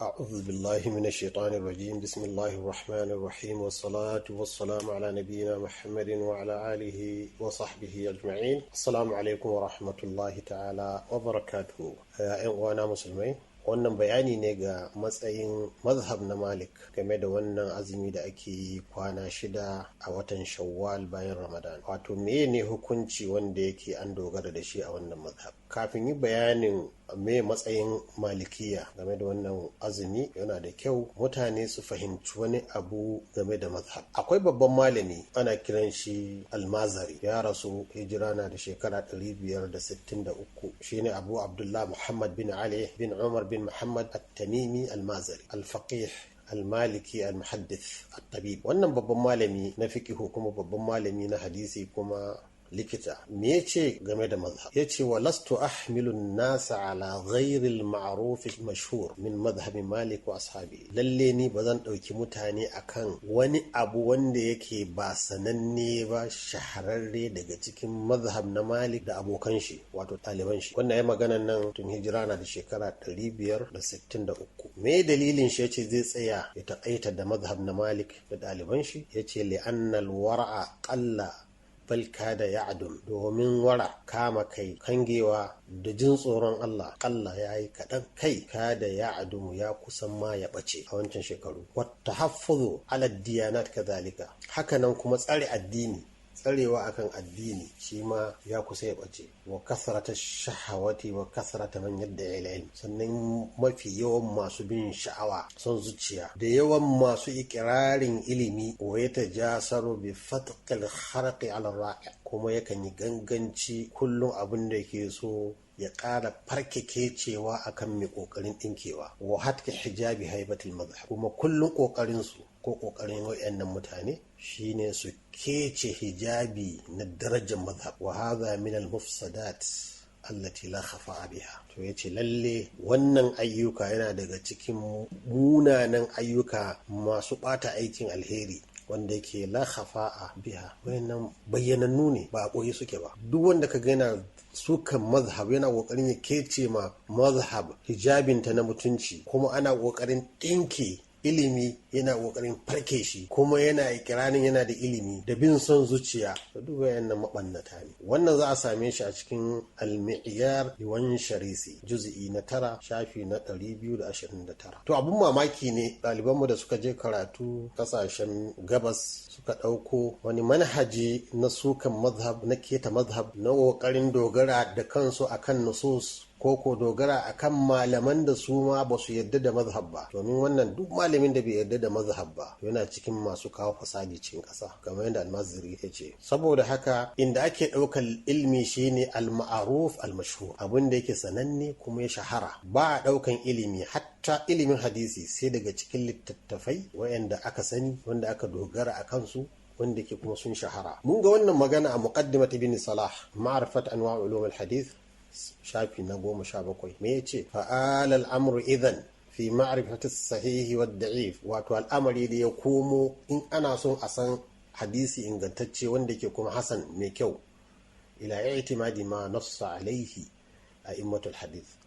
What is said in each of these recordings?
أعوذ بالله من الشيطان الرجيم. بسم الله الرحمن الرحيم، والصلاة والسلام على نبينا محمد وعلى آله وصحبه أجمعين. السلام عليكم ورحمة الله تعالى وبركاته. يا أخوانا مسلمين، wannan bayani ne ga matsayin mazhab na Malik game da wannan azumi da ake yi kwana 6 a watan Shawwal bayan Ramadan. Wato meye ne hukunci wanda yake an dogara da shi a wannan mazhab? Kafin yi bayanin me matsayin Malikiya game da wannan azumi, yana da kyau mutane su fahimci wani abu game da mazhab. Akwai babban malami ana kiran shi Almazari, ya rasu hijira na da shekara 563. Shine Abu Abdullah Muhammad bin Ali bin Umar bin Muhammad At-Tamimi Al-Mazari, Al-Faqih Al-Maliki Al-Muhaddith At-Tabib. Wannan babban malami na fiqihu kuma babban malami na hadisi kuma likita, me yace game da mazhab? Yace wa lastu ahmilu an-nasa ala ghayri al-ma'ruf al-mashhur min madhhab Malik wa ashabi. Lalle ni bazan dauki mutane akan wani abu wanda yake ba sananne ba, shahararre daga cikin mazhab na Malik da abokan shi, wato ɗaliban shi. Wannan ya maganan nan tun hijira na da shekara 563. Me dalilin shi yace zai tsaya ya taƙaita da mazhab na Malik da ɗaliban shi? Yace li'anna al-wara'a qalla bal kada ya'dum, domin wara kama kai, kangewa da jin tsoron Allah kalla yayi kaɗan, kai kada ya'dum ya kusan ma ya ɓace a wancan shekaru. Wata haffuzu ala diyanat kadhalika, hakanan kuma tsare addini, tsarewa akan addini shi ma ya kusa ya ɓace. Wa kasrata shahawati wa kasrata man yadda ilm, sannan mafi yawan masu bin sha'awa, son zuciya, da yawan masu ikirarin ilimi. Wa yatajasaru bi fatqil kharqi ala raqi, kuma yakan yi ganganci kullum abin da yake so ya ƙara farkake cewa akan mai ƙoƙarin ɗinkewa. Wa hatka hijabi haibatul mazhab, kuma kullum ƙoƙarin su ko ƙoƙarin wayannan mutane shine su kece hijabi na darajar mazhab. Wa hadha min al mufsadat allati la khafa biha. To yace lalle wannan ayyuka yana daga cikin munanan ayyuka masu ɓata aikin alheri, wanda yake la khafa'a biha. Wayannan bayyanannu ne, ba a koyi suke ba. Duk wanda ka ga yana sukan mazhab, yana kokarin ya kece ma mazhab hijabinta na mutunci, kuma ana kokarin ɗinke ilimi, yana kokarin farke shi, kuma yana ikirarin yana da ilimi da bin son zuciya, to duk wayannan mabannata ne. Wannan za a same shi a cikin Al-Mi'yar Liwan Sharisi, juz'i na 9, shafi na 229. To abun mamaki ne ɗalibanmu da suka je karatu kasashen gabas suka ɗauko wani manhaji na sukan mazhab, na keta mazhab, na kokarin dogara da kansu akan nusus, ko dogara akan malaman da su ma ba su yarda da mazhab ba. Domin wannan duk malamin da bai yarda da mazhab ba yana cikin masu kawo fasadi cikin ƙasa, kamar yadda Almaziri ya ce. Saboda haka inda ake ɗaukar ilmi shine al-ma'ruf al-mashhur, abin da yake sananne kuma ya shahara. Ba a ɗaukan ilimi, hatta ilimin hadisi, sai daga cikin littattafai wayanda aka sani, wanda aka dogara a kansu, wanda ke kuma sun shahara. Mun ga wannan magana a Muqaddimat Ibn Salah, Ma'rifat Anwa' Ulum al-Hadith, shafi na 17. Me yace? Fa'ala al'amru idan fi ma'rifati sahihi wa da'if. Wato al'amari da ya komo in ana son a san hadisi ingantacce wanda ke kuma hasan mai kyau, ila i'timadi ma nassa alaihi a'immatul hadith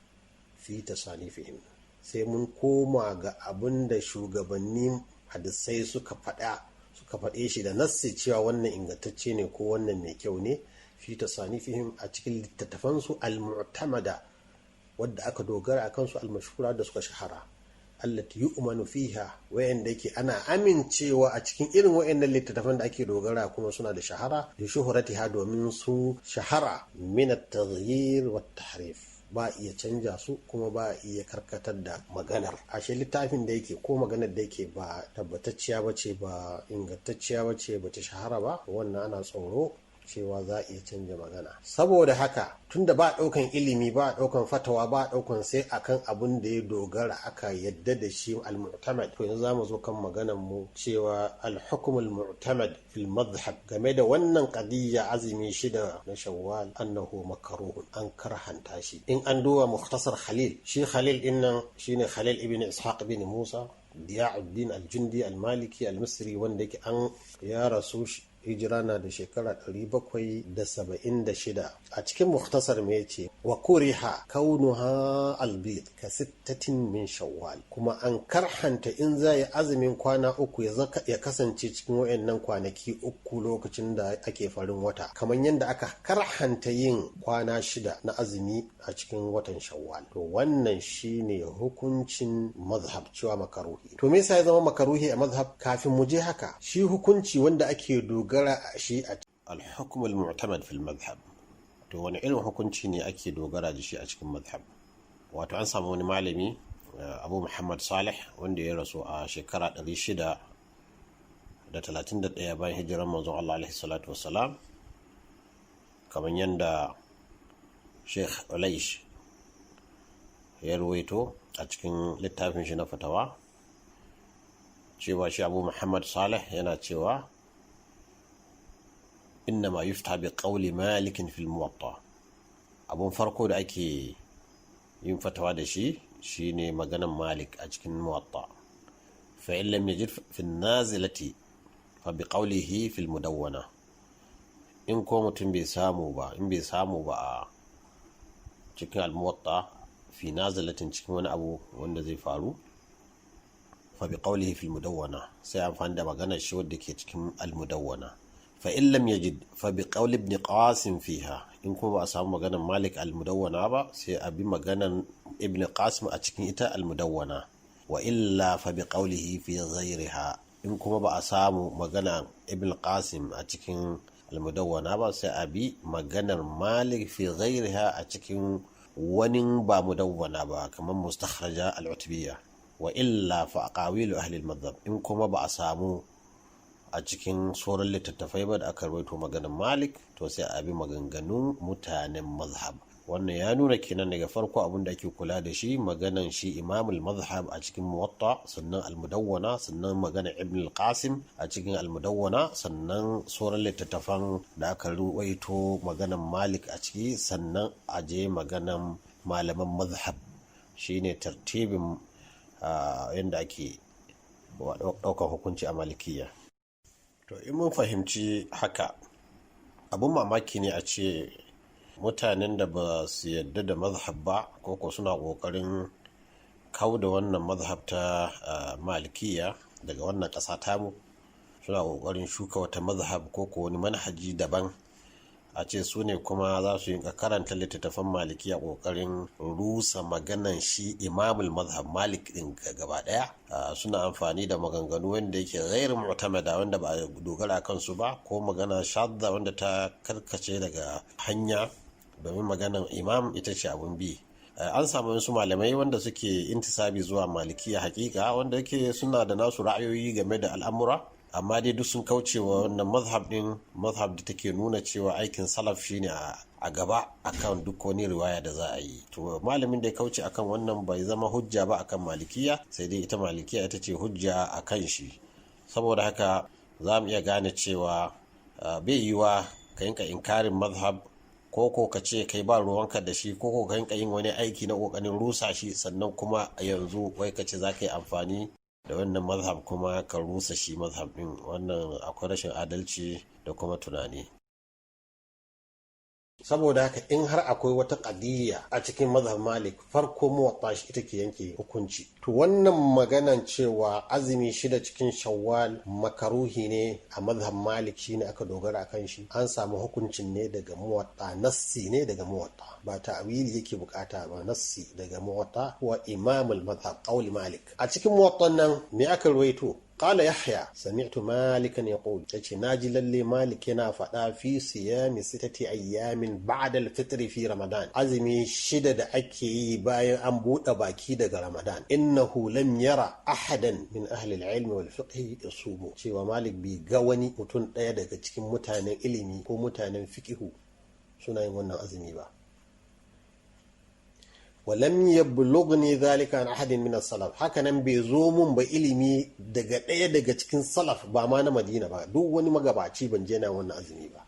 fi tasanifihim, sai mun koma ga abin da shugabannin hadisai suka faɗa, suka faɗe shi da nassi cewa wannan ingantacce ne ko wannan mai kyau ne, fi tasanifihim, a cikin littattafansu al-mu'tamada, wadda aka dogara a kansu, al-mashhura, da suka shahara, allati yu'manu fiha, wayanda yake ana amincewa a cikin irin wayannan littattafan da ake dogara kuma suna da shahara, da shuhuratiha, domin su shahara, min at-taghyir wa at-tahrif, ba iya canja su kuma ba iya karkatar da maganar. Ashe littafin da yake ko maganar da yake ba tabbatacciya bace, ba ingantacciya bace, ba ta shahara ba, wannan ana tsoro cewa za a iya canja magana. Saboda haka tunda ba ɗaukan ilimi, ba ɗaukan fatawa, ba ɗaukan sai akan abun da ya dogara aka yadda da shi, al-mu'tamad. To yanzu zamu zo kan maganar mu cewa al-hukm al-mu'tamad fil madhhab game da wannan qadiyya azumi 6 na Shawwal, annahu makruhun, an karhanta shi. In an duba Mukhtasar Khalil, shi Khalil din nan shine Khalil ibn Ishaq ibn Musa Diya'uddin al-Jundi al-Maliki al-Misri, wanda yake an ya rasu Hijira na da shekara 776. A cikin Muktasar me ce? Wa kuriha kaunuha albid ka sittatin min Shawwal. Kuma an karhanta in za yi azumin kwana 3 ya kasance cikin wayannan kwanaki 3 lokacin da ake farin wata, kamar yadda aka karhanta yin kwana 6 na azumi a cikin watan Shawwal. To wannan shine hukuncin mazhab, cewa makaruhi. To me yasa ya zama makaruhi a mazhab? Kafin mu je haka, shi hukunci wanda ake dogara shi a al-hukm al-mu'tamad fil madhhab. To wani irin hukunci ne ake dogara da shi a cikin madhhab? Wato an samu wani malami, Abu Muhammad Salih, wanda ya rasu a shekara 631 bayan hijirar manzon Allah alaihi salatu wassalam, kamar yadda Sheikh Ulaish ya ruwaito a cikin littafin shi na fatawa, cewa shi Abu Muhammad Salih yana cewa innama yufta bi qawli Malikin fil Muwatta. Abun farko da ake yin fatawa da shi shine maganan Malik a cikin Muwatta. Fa in lam yajid fi nazilati fa bi qawlihi fil Mudawwana. In ko mutum bai samu ba, in bai samu ba a cikin al-Muwatta, fi nazilatin, cikin wani abu wanda zai faru, fa bi qawlihi fil Mudawwana, sai amfani da maganar shi wadda ke cikin al-Mudawwana. Fa in lam yajid fa bi qawli Ibn Qasim fiha. In kuma ba a samu maganar Malik al-Mudawwana ba, sai a bi maganar Ibn Qasim a cikin ita al-Mudawwana. Wa illa fa bi qawlihi fi ghayriha. In kuma ba a samu maganar Ibn Qasim a cikin al-Mudawwana ba, sai a bi maganar Malik fi ghayriha, a cikin wani ba Mudawwana ba, kamar Mustakhraja al-Utbiyya. Wa illa fa aqawilu ahli al-madhhab. In kuma ba a samu a cikin sauran littattafai ba da aka rawaito maganar Malik, to sai a bi maganganun mutanen mazhab. Wannan ya nuna kenan daga farko abin da ake kula da shi maganan shi imamul mazhab a cikin Muwatta, sannan al-Mudawwana, sannan maganar Ibn al-Qasim a cikin al-Mudawwana, sannan sauran littattafan da aka ruwaito maganan Malik a ciki, sannan a je maganan malaman mazhab. Shine tartibin yadda ake ɗaukar hukunci a Malikiya. To in mun fahimci haka, abun mamaki ne a ce mutanen da ba su yadda da mazhab ba, ko suna ƙoƙarin kau da wannan mazhab ta Malikiya daga wannan ƙasa tamu, suna ƙoƙarin shuka wata mazhab ko wani manhaji daban, a ce su ne kuma za su yi karanta littattafan Malikiya ƙoƙarin rusa maganan shi imamul mazhab Malik din gaba ɗaya. Suna amfani da maganganu wanda yake ghairu mu'tamada, wanda ba a dogara kansu ba, ko magana shadda wanda ta karkace daga hanya, domin maganan imam ita ce abun bi. An samu wasu malamai wanda suke intisabi zuwa Malikiya hakika, wanda yake suna da nasu ra'ayoyi game da al'amura, amma dai duk sun kauce wa wannan mazhab din, mazhab da take nuna cewa aikin salaf shine a gaba akan duk wani riwaya da za a yi. To malamin da ya kauce akan wannan bai zama hujja ba akan Malikiya, sai dai ita Malikiya ita ce hujja akan shi. Saboda haka za mu iya gane cewa bai yiwa ka yinka inkarin mazhab, ko ka ce kai ba ruwanka da shi, ko ka yinka yin wani aiki na kokarin rusa shi, sannan kuma yanzu wai ka ce za ka yi amfani da wannan mazhab kuma ka rusa shi mazhab din. Wannan akwai rashin adalci da kuma tunani. Saboda haka in har akwai wata ƙadiyya a cikin mazhab Malik, farko Muwatta shi ita ke yanke hukunci. To wannan maganan cewa azumi 6 cikin Shawwal makaruhi ne a mazhab Malik shine aka dogara akan shi, an samu hukuncin ne daga Muwatta, nassi ne daga Muwatta, ba ta'wili yake bukata ba, nassi daga Muwatta wa imamul mazhab, qawli Malik. A cikin Muwattan nan me aka ruwaito? قال يحيى: سمعت مالكا يقول، yace naji lalle Malik yana faɗa، في صيام 6 أيام بعد الفطر في رمضان، azumi 6 da ake yi bayan an buɗe baki daga Ramadan، إنه لم ير أحدا من أهل العلم والفقه يصوم، cewa Malik bai ga wani mutum ɗaya daga cikin mutanen ilimi ko mutanen fiqihu suna yin wannan azumi ba. ولم يبلغني ذلك عن أحد من السلف، hakanan bai zo mun ba ilimi daga ɗaya daga cikin salaf, ba ma na Madina ba, duk wani magabaci ban je na wannan azumi ba.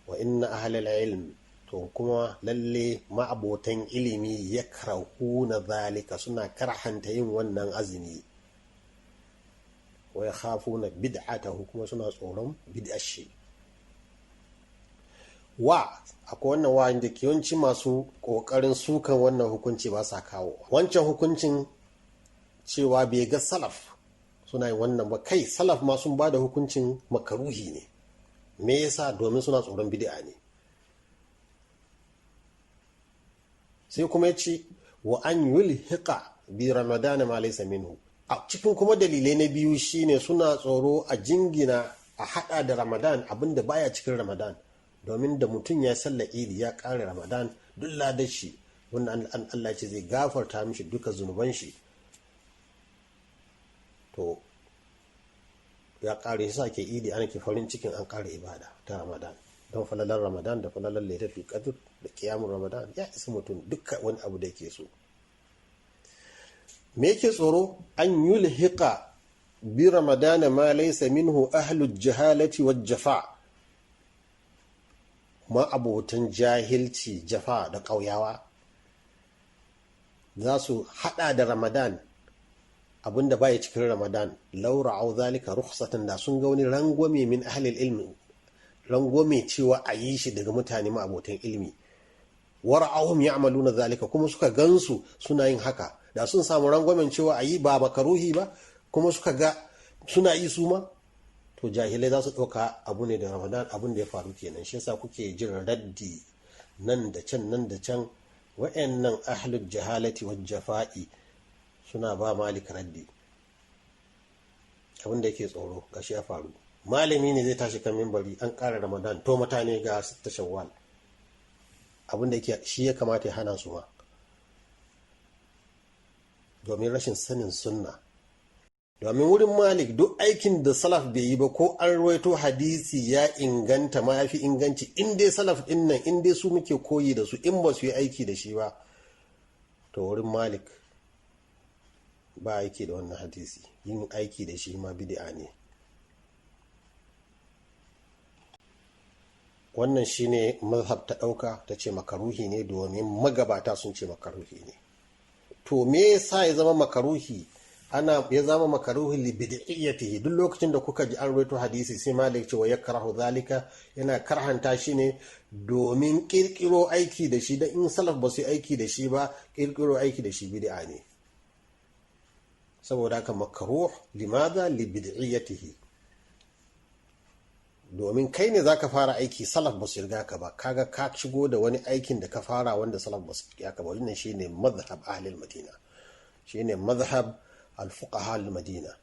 وإن أهل العلم، to kuma lalle ma'abotan ilimi، يكرهون ذلك، suna karhanta yin wannan azumi. Wa yakhafuna bid'atahu, kuma suna tsoron bid'ar shi. Wa akwai wannan wa da ke yawanci masu kokarin sukan wannan hukunci ba sa kawo wancan hukuncin cewa bai ga salaf suna yin wannan ba. Kai salaf ma sun ba da hukuncin makaruhi ne. Me yasa? Domin suna tsoron bid'a ne. Sai kuma ya ce wa an yulhiqa bi ramadan ma laysa minhu. A cikin kuma dalilai na biyu shine suna tsoro a jingina a hada da Ramadan abinda baya cikin Ramadan, domin da mutum ya salla idi ya kare Ramadan duk ladar shi wannan Allah ce zai gafarta mishi duka zunuban shi, to ya kare shi ke idi ana ke farin cikin an kare ibada ta Ramadan. Don falalar Ramadan da falalar lailatul qadr da kiyamun Ramadan ya isa mutum duka wani abu da yake so. Me yake tsoro? An yulhiqa bi ramadana ma laysa minhu ahlu jahalati wal jafa, ma abotan jahilci jafa da ƙauyawa za su hada da Ramadan abinda baya cikin Ramadan. Laura au zalika rukhsatan, da sun ga wani rangwame min ahlil ilmi, rangwame cewa a yi shi daga mutane ma abotan ilmi, wara'ahum ya'maluna zalika, kuma suka gansu suna yin haka, da sun samu rangwamen cewa a yi ba makaruhi ba, kuma suka ga suna yi su ma, to jahilai za su ɗauka abu ne da Ramadan. Abun da ya faru kenan. Shi yasa kuke jin raddi nan da can nan da can. Wa'annan ahlul jahalati wal jafa'i suna ba Malik raddi. Abin da yake tsoro gashi ya faru. Malami ne zai tashi kan mimbari an ƙara Ramadan, to mutane ga sitta Shawwal, abin da yake shi ya kamata ya hana su ma, domin rashin sanin sunna. Domin wurin Malik duk aikin da salaf bai yi ba ko an ruwaito hadisi ya inganta ma ya fi inganci, in dai salaf din nan in dai su muke koyi da su, in ba su yi aiki da shi ba, to wurin Malik ba aiki da wannan hadisi, yin aiki da shi ma bid'a ne. Wannan shine mazhab ta ɗauka ta ce makaruhi ne, domin magabata sun ce makaruhi ne. To me yasa ya zama makaruhi? Ana ya zama makaruhi li bid'iyyatihi. Duk lokacin da kuka ji an rawaito hadisi sai Malik ce wa yakrahu zalika, yana karhanta shi ne domin kirkiro aiki da shi, da in salaf ba su yi aiki da shi ba, kirkiro aiki da shi bid'a ne. Saboda haka makruh limadha li bid'iyyatihi, domin kai ne zaka fara aiki salaf ba su riga ka ba, kaga ka shigo da wani aikin da ka fara wanda salaf ba su riga ka ba. Wannan shine mazhab ahlul madina, shine mazhab al-fuqaha al-madina.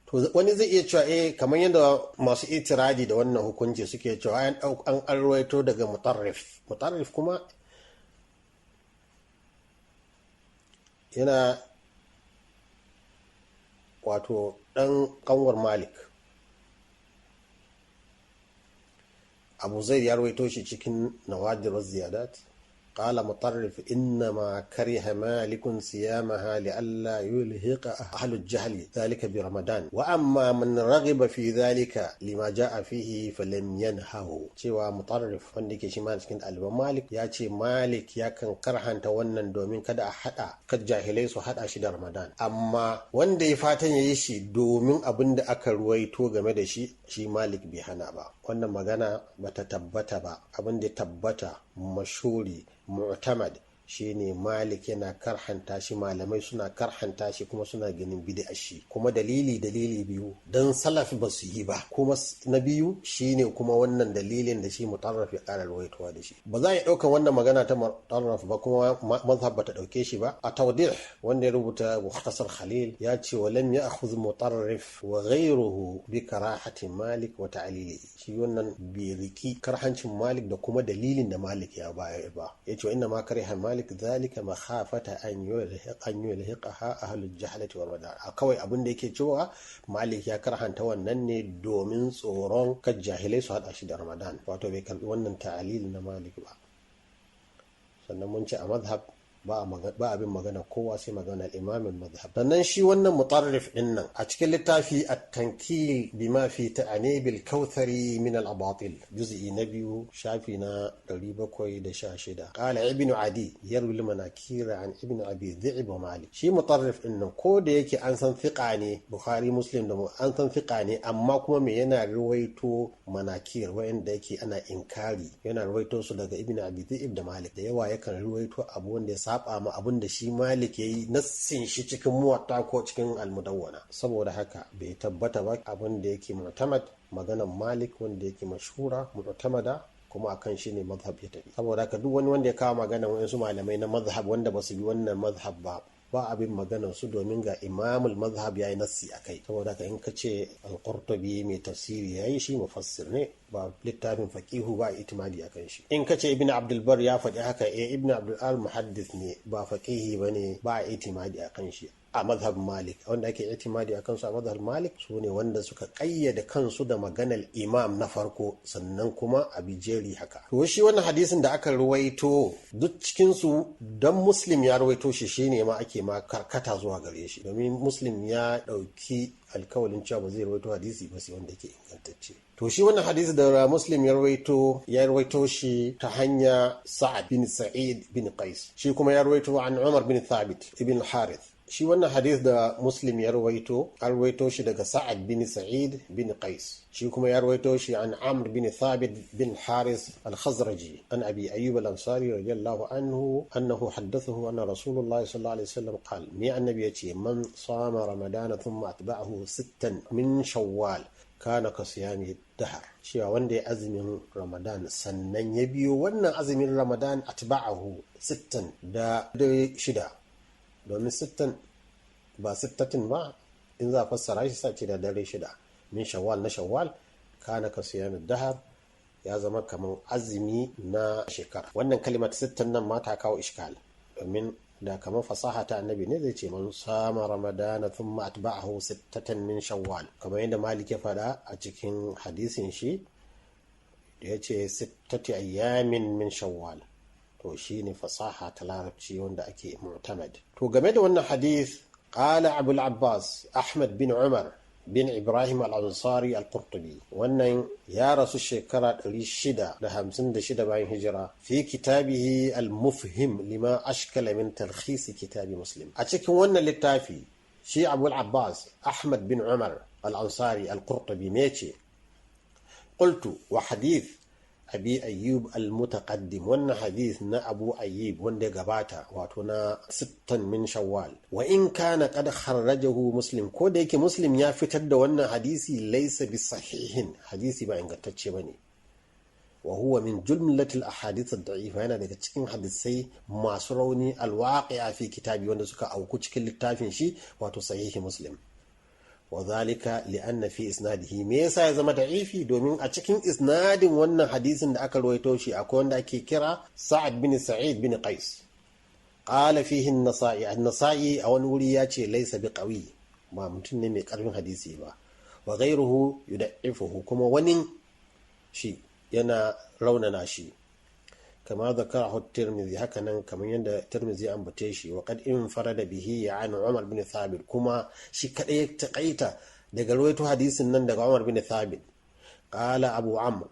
To wani zai iya cewa eh, kamar yadda masu itiradi da wannan hukunci suke cewa an arwaito daga mutarrif. Mutarrif kuma yana wato dan kanwar Malik. Abu Zaid ya rawaito shi cikin Nawadir Ziyadat. قال مطرف إنما كره مالك صيامها لئلا يلهق أهل الجهل ذلك برمضان، وأما من رغب في ذلك لما جاء فيه فلم ينهه. Cewa Mutarrif wanda yake shi ma cikin ɗaliban Malik ya ce Malik ya kan karhanta wannan domin kada a hada kad jahilai su hada shi da Ramadan, amma wanda ya fatan ya yi shi domin abin da aka ruwaito game da shi, shi Malik bai hana ba. Wannan magana bata tabbata ba. Abin da ya tabbata mashuri mu'tamad shine Malik yana karhanta shi, malamai suna karhanta shi, kuma suna ganin bid'a shi. Kuma dalili biyu, dan salaf ba su yi ba, kuma na biyu shine kuma wannan dalilin da shi Mutarraf ya ƙara ruwaitowa da shi. Ba za a ɗauka wannan magana ta Mutarraf ba, kuma mazhab ba ta ɗauke shi ba. A tawdih wanda ya rubuta Mukhtasar Khalil ya ce wa lam ya'khudh Mutarrif wa ghayruhu bi karahati Malik wa ta'lilihi. Shi wannan bai riki karhancin Malik da kuma dalilin da Malik ya bayar ba. Yace wa inna ma kariha Malik zalika makhafata an yulhiqaha ahlul jahlati wal wada. Kawai abin da yake cewa Malik ya karhanta wannan ne domin tsoron kad jahilai su hada shi da Ramadan, wato bai karbi wannan ta'alil na Malik ba. Sannan mun ce a mazhab Ba abin magana kowa sai magana imamin mazhab. Sannan shi wannan Mutarrif din nan, a cikin littafi At-Tankil bima fi Ta'anibil Kautsari min al-Abatil, juz'i na 2, shafi na 716, qala Ibnu Adi yarwi al-manakira an Ibn Abi Dhi'b wa Malik. Shi Mutarrif din nan, ko da yake an san thiqa ne, Bukhari, Muslim da an san thiqa ne, amma kuma me yana ruwaito manakir wa'anda yake ana inkari, yana ruwaito su daga Ibn Abi Dhi'b da Malik. Da yawa yakan ruwaito abu wanda ya saba ma abun da shi Malik yayi nassin shi cikin Muwatta ko cikin Al-Mudawwana. Saboda haka bai tabbata ba. Abun da yake mu'tamad, maganan Malik wanda yake mashhura mu'tamada, kuma akan shi ne mazhab ya tafi. Saboda haka duk wani wanda ya kawo magana wayansu malamai na mazhab wanda ba su bi wannan mazhab ba, ba abin maganar su, domin ga imamul mazhab ya yi nassi a kai. Saboda haka in ka ce Al-Qurtubi mai tafsiri yayi, shi mufassir ne, ba littafin faqihu ba itimadi akan shi. In ka ce Ibn Abdul Bar ya faɗi haka, eh, Ibn Abdul Al muhaddis ne, ba faqihi bane, ba itimadi akan shi a mazhab Malik. Wanda ake itimadi akan su a mazhab Malik su ne wanda suka kayyade kansu da maganar imam na farko, sannan kuma a bijeri haka. To shi wannan hadisin da aka ruwaito duk cikin su, dan Muslim ya ruwaito shi, shine ma ake ma karkata zuwa gare shi, domin Muslim ya dauki alkawalin cewa ba zai ruwaito hadisi ba sai wanda yake ingantacce. To shi wannan hadisi da Muslim ya ruwaito, ya ruwaito shi ta hanya Sa'ad bin Sa'id bin Qais, shi kuma ya ruwaito an Umar bin Thabit ibn Harith. Shi wannan hadith da Muslim ya ruwaito, an ruwaito shi daga Sa'ad bin Sa'id bin Qais, shi kuma ya ruwaito shi an Amr bin Thabit bin Haris al-Khazraji, an Abi Ayyub al-Ansari radiyallahu anhu annahu haddathahu anna Rasulullah sallallahu alaihi wasallam qala, ni annabi yace: "Man sama Ramadana thumma atba'ahu sittan min Shawwal kana ka siyami dahar." Cewa wanda ya azumin Ramadan, sannan ya biyo wannan azumin Ramadan atba'ahu sittan da shida, domin sittan ba sittatin ba, in za a fassara shi sace da dare shida, min Shawwal, na Shawwal, kana ka siyami dahar, ya zama kamar azumi na shekara. Wannan kalimar sittan nan ma ta kawo iskal, domin da kamar fasaha ta annabi ne zai ce: "Man sama Ramadana thumma atba'ahu sittatan min Shawwal", kamar yadda Malik ya faɗa a cikin hadisin shi da ya ce "sittati ayyamin min Shawwal". To shine fasaha ta larabci wanda ake mu'tamad. To game da wannan hadith, qala Abu Abbas Ahmad bin Umar bin Ibrahim al-Ansari al-Qurtubi, wannan ya rasu shekara 656 bayan hijira, fi kitabihi Al-Mufhim lima ashkala min talkhis kitabi Muslim. A cikin wannan littafi, shi Abu Abbas Ahmad bin Umar al-Ansari al-Qurtubi me ce? Qultu wa hadith Abi Ayyub al-Mutaqaddim, wannan hadith na Abu Ayyub wanda ya gabata, wato na sittan min Shawwal, wa in kana qad kharrajahu Muslim, ko da yake Muslim ya fitar da wannan hadisi, laysa bi sahihin, hadisi ba ingantacce bane. Wa huwa min jumlati al-ahadith ad-da'ifa, yana daga cikin hadisai masu rauni, al-waqi'a fi kitabi, wanda suka auku cikin littafin shi, wato Sahihi Muslim. Wa zalika li'anna fi isnadihi. Me yasa ya zama da'ifi? Domin a cikin isnadin wannan hadisin da aka rawaito shi akwai wanda ake kira Sa'ad bin Sa'id bin Qais. Qala fihi an-Nasa'i, an-Nasa'i a wani wuri ya ce laysa bi qawi, ba mutum ne mai karfin hadisi ba. Wa ghayruhu yud'ifuhu, kuma wani shi yana raunana shi. Kama zakarahu Tirmidhi, hakanan kamar yadda Tirmidhi ambace shi. Wa qad infarada bihi an Umar bin Thabit, kuma shi kadai ya takaita daga rawaito hadisin nan daga Umar bin Thabit. Qala Abu Amr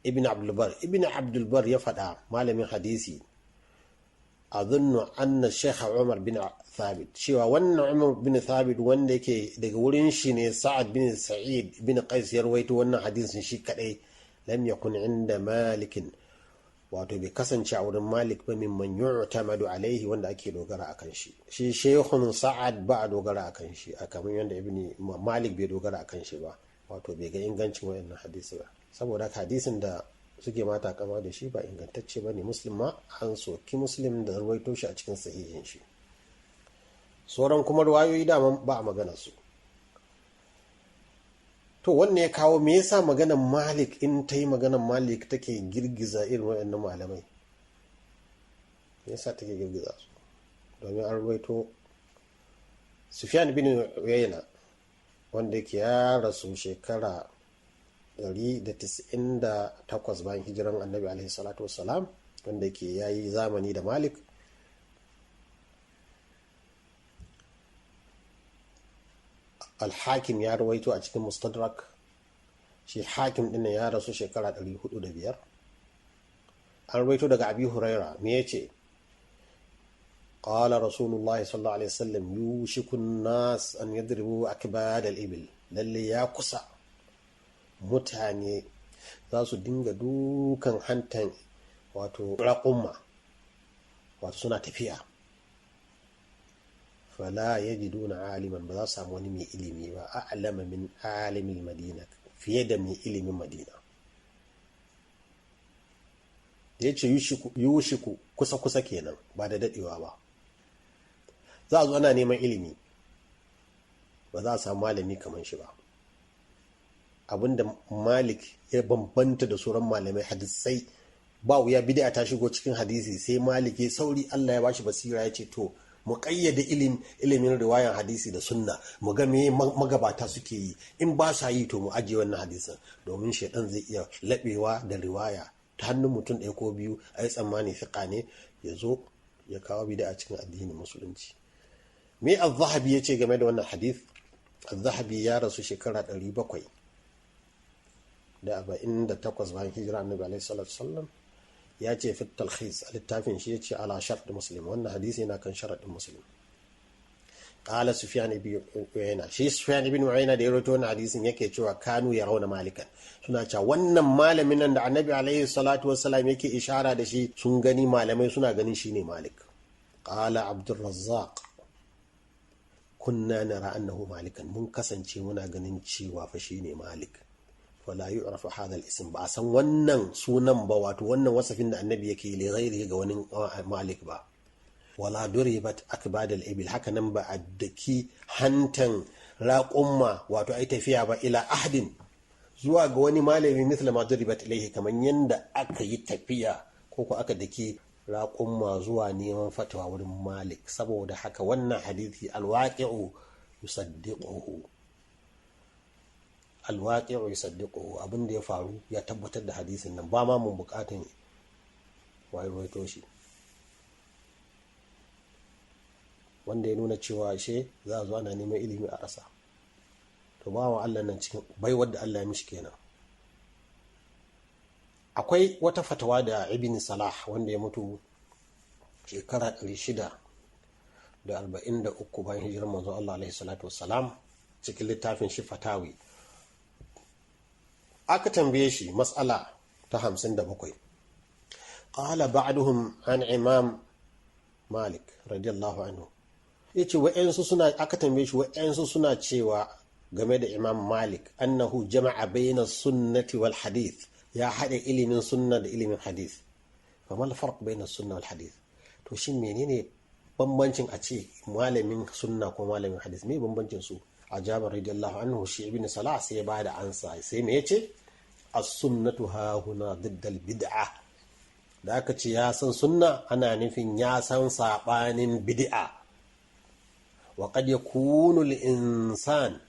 ibn Abdul Bar, Ibn Abdul Bar ya faɗa, malamin hadisi, azunnu anna Shaykh Umar bin Thabit, cewa wannan Umar bin Thabit wanda yake daga wurin shi ne Sa'ad bin Sa'id bin Qais ya rawaito wannan hadisin shi kadai, lam yakun inda Malikin, wato bai kasance a wurin Malik ba, mimman yu'tamadu alaihi, wanda ake dogara akan shi. Shi shehun Sa'ad ba a dogara akan shi, a kamar yadda Ibn Malik bai dogara akan shi ba, wato bai ga ingancin wayannan hadisi ba. Saboda hadisin da suke mata kama da shi ba ingantacce ba ne. Muslim ma an soki Muslim da ruwaito shi a cikin sahihin shi. Sauran kuma ruwayoyi dama ba a magana su. To wannan ya kawo me yasa maganan Malik, in ta yi maganan Malik, take girgiza irin waɗannan malamai? Me yasa take girgiza su? Domin an ruwaito Sufyan bin Uyayna, wanda yake ya rasu shekara 198 bayan hijiran annabi alaihi salatu wassalam, wanda yake ya yi zamani da Malik. Al-Hakim ya rawaito a cikin Mustadrak. Shi Hakim din ya rasu shekara 405. An rawaito daga Abi Huraira, me yace? Qala Rasulullah sallallahu alaihi wasallam, yushiku an-nas an yadribu akbad al-ibil. Lalle ya kusa mutane za su dinga dukan hantan wato raƙumma, wato suna tafiya. Fala yajiduna aliman, ba za su samu wani mai ilimi ba, a'lama min alimil madina, fiye da mai ilimin Madina. Da ya ce yushiku kusa-kusa kenan, ba da dadewa ba. Za a zo ana neman ilimi, ba za a samu malami kamar shi ba. Abinda Malik ya bambanta da sauran malamai hadisai, ba wuya bid'a ta shigo cikin hadisi, sai Malik ya sauri, Allah ya bashi basira, ya ce to mu kayyade ilimin riwayan hadisi da sunna, mu ga me magabata suke yi, in ba sa yi to mu ajiye wannan hadisin, domin shaidan zai iya laɓewa da riwaya ta hannun mutum ɗaya ko biyu, a yi tsammani fiƙa ne, ya zo ya kawo bid'a a cikin addinin musulunci. Me Az-Zahabi ya ce game da wannan hadith? Az-Zahabi ya rasu shekara 748 bayan hijira Annabi alaihi salatu wassalam. Ya ce fi talkhis, a littafin shi ya ce ala shart Muslim, wannan hadisi yana kan sharaɗin Muslim. Qala Sufyan ibn Uyayna, shi Sufyan ibn Uyayna da ya rawaito wannan hadisin yake cewa kanu yarawna Malikan, suna cewa wannan malamin nan da Annabi alaihi salatu wassalam yake ishara da shi, sun gani malamai suna ganin shine Malik. Qala Abdurrazzaq, kunna nara annahu Malikan, mun kasance muna ganin cewa fa shine Malik. Wala yu'rafu hadha al-ism, ba a san wannan sunan ba, wato wannan wasafin da Annabi yake li ghairihi, ga wani Malik ba. Wala duribat akbad al-ibil, haka nan ba a daki hantan raƙumma, wato ai tafiya ba, ila ahdin, zuwa ga wani malami, mithla ma duribat ilayhi, kaman yanda aka yi tafiya ko ko aka daki raƙumma zuwa neman fatawa wurin Malik. Saboda haka wannan hadisi alwaqi'u yusaddiquhu, alwaqi'u yusaddiquhu, abin da ya faru ya tabbatar da hadisin nan, ba ma mun bukatan wai ruwaito shi. Wanda ya nuna cewa ashe za a zo ana neman ilimi a rasa. To bawan Allah nan cikin baiwar da Allah ya mishi kenan. Akwai wata fatawa da Ibn Salah, wanda ya mutu shekara 643 bayan hijirar manzo Allah alaihi salatu wassalam, cikin littafin shi Fatawi, aka tambaye shi mas'ala ta 57. Qala ba'duhum an Imam Malik radiyallahu anhu, yace wa'ansu suna, aka tambaye shi wa'ansu suna cewa game da Imam Malik annahu jama'a bayna sunnati wal hadith, ya haɗa ilimin sunna da ilimin hadith. Fa mal farq bayna sunna wal hadith? To shin menene bambancin a ce malamin sunna ko malamin hadith, me bambancin su? Ajaba radiyallahu anhu, shi Ibn Salah sai ya bada ansa, sai me yace? As-sunnatu ha huna didd al-bid'ah. Da aka ce ya san sunna, ana nufin ya san sabanin bid'a. Wa qad yakunu al-insan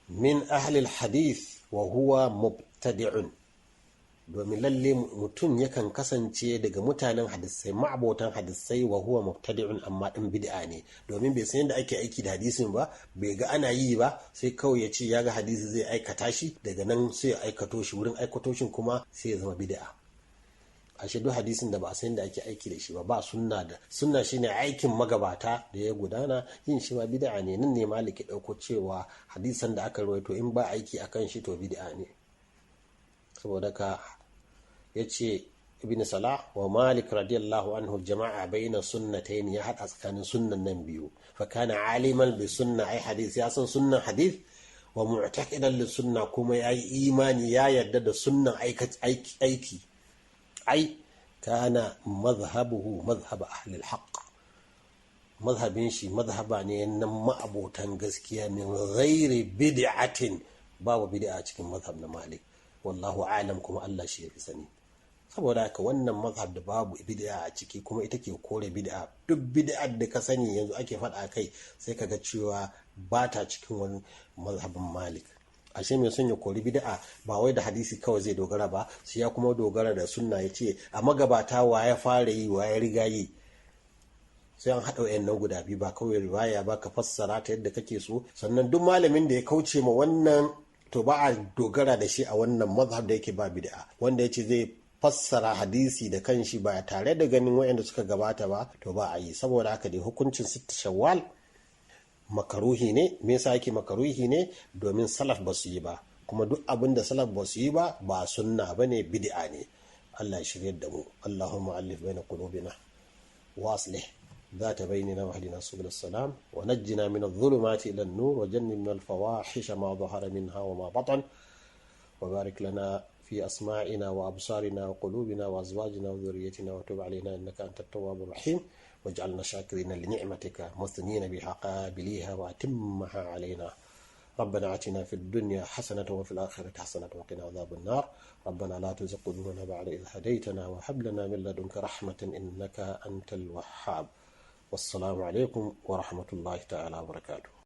min ahli al-hadith wa huwa mubtadi'un, domin lalle mutum yakan kasance daga mutanen hadisai, ma'abotan hadisai, wa huwa mubtadi'un, amma din bid'a ne, domin bai san yadda ake aiki da hadisin ba, bai ga ana yi ba, sai kawai ya ce ya ga hadisi zai aikata shi, daga nan sai ya aikato shi, wurin aikato shi kuma sai ya zama bid'a. Ashe duk hadisin da ba a san yadda ake aiki da shi ba, ba sunna, da sunna shine aikin magabata da ya gudana, yin shi ma bid'a ne. Nan ne Maliki dauko cewa hadisan da aka rawaito in ba aiki akan shi to bid'a ne. Saboda ka yace Ibn Salah, wa Malik radiyallahu anhu jama'a baina sunnatayn, ya hada tsakanin sunnan nan biyu. Fa kana aliman bi sunna, ai hadith, ya san sunnan hadith, wa mu'taqidan li sunna, kuma yayi imani, ya yarda da sunnan aiki. Ai kana madhhabuhu madhhab ahli al-haqq, madhhabin shi madhhaba ne na ma'abotan gaskiya, min ghairi bid'atin, babu bid'a cikin madhhab na Malik. Wallahu alam, kuma Allah shi ya fi sani. Saboda haka wannan mazhab da babu bid'a a ciki, kuma ita ke kore bid'a. Duk bid'ar da ka sani yanzu ake faɗa kai, sai ka ga cewa ba ta cikin wani mazhabin Malik. Ashe mai son ya kori bid'a ba wai da hadisi kawai zai dogara ba, sai ya kuma dogara da sunna, ya ce a magabata wa ya fara yi, wa ya riga yi. Sai an haɗa wayannan guda biyu, ba kawai riwaya ba ka fassara ta yadda kake so. Sannan duk malamin da ya kauce ma wannan, to ba a dogara da shi a wannan mazhab da yake ba bid'a. Wanda ya ce zai fassara hadisi da kanshi ba tare da ganin wayanda suka gabata ba, to ba a yi. Saboda haka dai hukuncin sitta Shawwal makaruhi ne. Me yasa yake makaruhi ne? Domin salaf ba su yi ba, kuma duk abin da salaf ba su yi ba, ba sunna bane, bid'a ne. Allah ya shiryar da mu. Allahumma allif baina qulubina wa aslih ذات بيننا واهدنا سبل السلام ونجنا من الظلمات إلى النور وجنبنا الفواحش ما ظهر منها وما بطن، وبارك لنا في أسماعنا وأبصارنا وقلوبنا وأزواجنا وذريتنا، وتب علينا إنك أنت التواب الرحيم، واجعلنا شاكرين لنعمتك مثنين بها قابليها وأتمها علينا. ربنا آتنا في الدنيا حسنة وفي الآخرة حسنة وقنا عذاب النار. ربنا لا تزغ قلوبنا بعد إذ هديتنا وهب لنا من لدنك رحمة إنك أنت الوهاب. والسلام عليكم ورحمة الله تعالى وبركاته.